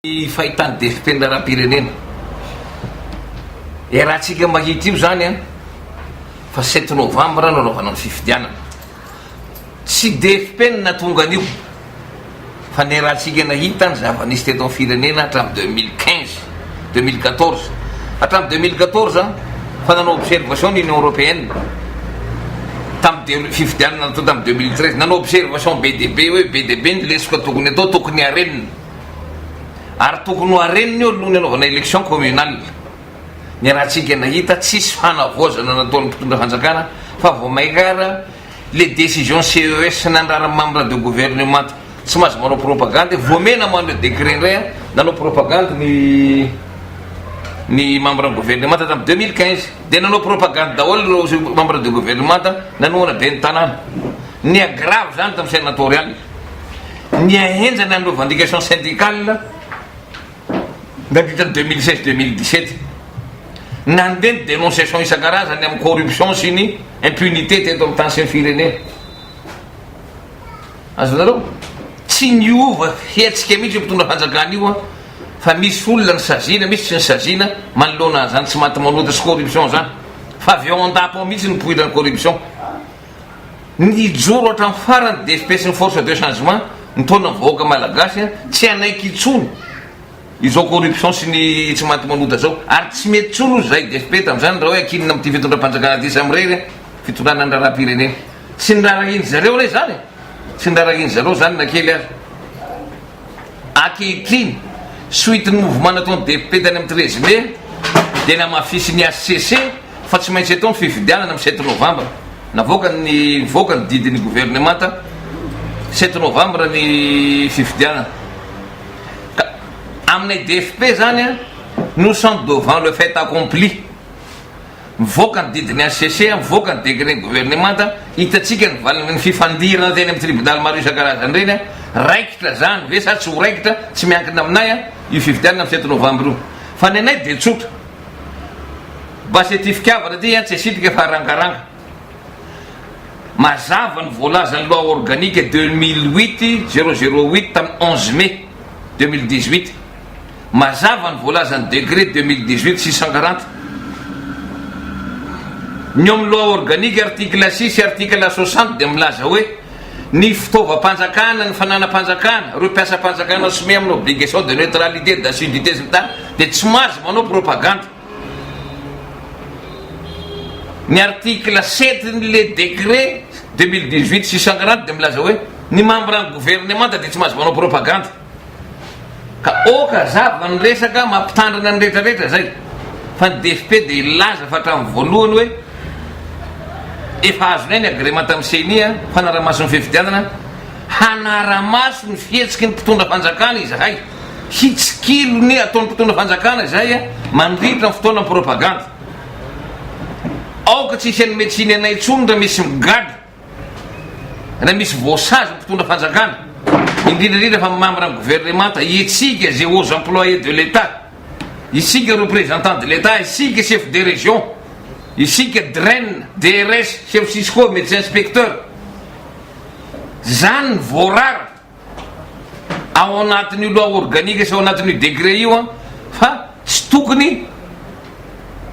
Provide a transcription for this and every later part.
Ny fahitan'ny DFP ny raharaham-pirenena. Iarahantsika mahita io izany an, fa sept novembre no anaovana ny fifidianana. Tsy DFP no nahatonga an'io, fa niarahantsika nahita ny zava-nisy teto amin'ny firenena hatramin'ny 2015, 2014. Hatramin'ny 2014 an, fa nanao observation ny Union Européenne tamin'ny fifidianana natao tamin'ny 2013. Nanao observation be dia be hoe be dia be ny lesoka tokony atao, tokony harenina. Ary tokony ho harenina io alohan'ny hanaovana élection communale. Niarahantsika nahita tsisy fanavaozana nataon'ny mpitondra fanjakana fa vao maika ara le décision CES nandrara membre de gouvernement tsy mahazo manao propagande, voamena manao décret indray a, nanao propagande ny ny membre gouvernement tamin'ny 2015 dia nanao propagande daholo ireo membre de gouvernement nanohana ben'ny tanàna. Niha-grave zany tamin'ny sénatorial. Niha-henjana ny revendication syndicale nandritra ny 2016 2017. Nandeha ny dénonciation isan-karazany amin'ny corruption sy ny impunité teto amin'ny tany sy ny firenena. Azonareo? Tsy niova fihetsika mihitsy io mpitondra fanjakana io an, fa misy olona nisaziana, misy tsy nisaziana manoloana an'izany tsy maty manota sy corruption izany. Fa avy ao an-dapa ao mihitsy no nipoiran'ny corruption. Nijoro hatramin'ny farany DFP sy ny force de changement nitaona ny vahoaka malagasy tsy hanaiky intsony izao corruption sy ny tsy maty manota izao ary tsy mety intsony hozy izahay DFP tamin'izany raha hoe ankinina amin'ity fitondram-panjakana ity samirery fitondrana ny raharaham-pirenena. Tsy niraharahian-dry zareo re izany e! Tsy niraharahian-dry zareo izany na kely aza. Ankehitriny, suite ny mouvement nataon'ny DFP tany amin'ny 13 mai dia namafisin'ny HCC fa tsy maintsy atao ny fifidianana amin'ny sept novembre. Navoaka ny nivoaka ny didin'ny governemanta sept novembre ny fifidianana. Ka aminay DFP zany an, nous sommes devant le fait accompli. Mivoaka ny didin'ny HCC, mivoaka ny décret-n'ny governemanta, hitantsika ny valin'ny fifandirana teny amin'ny tribonaly maro isan-karazany ireny, raikitra izany ve sa tsy ho raikitra, tsy miankina aminay io fifidianana amin'ny sept novembre io. Fa ny anay dia tsotra, basy aty fitiavana aty tsy asitrika fa arangaranga. Mazava ny voalazan'ny loi organique 2008 008 tamin'ny 11 mai 2018. Mazava ny voalazan'ny décret 2018 640. Ny ao amin'ny loi organique article 6 sy article 60 dia milaza hoe ny fitaovam-panjakana, ny fananam-panjakana, ireo mpiasam-panjakana soumis amin'ny obligation de neutralité, d'assiduité sy ny tariny dia tsy mahazo manao propagande. Ny article 7 n'le décret 2018 640 dia milaza hoe ny membre ny gouvernemanta dia tsy mahazo manao propagande. Ka ok hazava ny resaka mampitandrina ny rehetra rehetra zay fa ny DFP dia hilaza fa hatramin'ny voalohany hoe efa azonay ny agrément tamin'ny ceni a, fanaramaso ny fifidianana, hanaramaso ny fihetsiky ny mpitondra fanjakana izahay, hitsikilo ny ataon'ny mpitondra fanjakana izahay a mandritra ny fotoana propagande. Aoka tsy hisy hanome tsiny anay intsony raha misy migadra. Raha misy voasazy ny mpitondra fanjakana, indrindra indrindra fa membre ny gouvernemanta, isika izay hauts employés de l'Etat, isika representant de l'Etat, isika chef de région, isika DREN, DRS, chef Cisco, médecin inspecteur, zany ny voarara. Ao anatin'io loi organique sy ao anatin'io décret io an, fa tsy tokony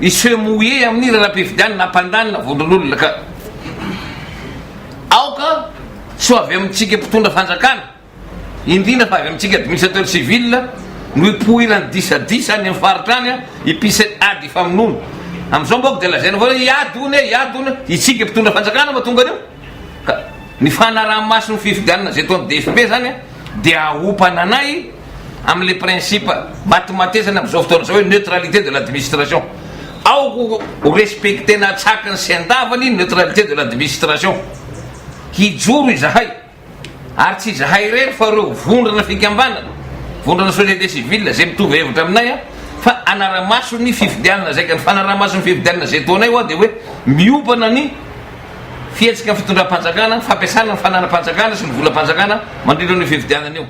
hi se mouiller amin'ny raharaham-pifidianana hampandanina vondron'olona ka aoka tsy ho avy amintsika mpitondra fanjakana, indrindra fa avy amintsika administrateur civil no hipoiran'ny disadisa any amin'ny faritra any, hipisy ady hifamonoana. Amin'izao manko dia lazaina foana hoe hiady hono e, hiady hono, isika mpitondra fanjakana mahatonga an'io. Ka ny fanaraha-maso ny fifidianana izay ataon'ny DFP izany dia ahompana anay amin'ilay principe matimatesana amin'izao fotoana izao hoe neutralité de l'administration. Ao ho respecter-na an-tsakany sy an-davany ny neutralité de l'administration. Hijoro izahay. Ary tsy izahay irery fa ireo vondrona fikambanana, vondrona société civile izay mitovy hevitra aminay fa hanara-maso ny fifidianana izay ka ny fanaraha-maso ny fifidianana izay ataonay hoa dia hoe miompana ny fihetsika ny fitondram-panjakana, fampiasana ny fananam-panjakana sy ny volam-panjakana mandritra an'io fifidianana io.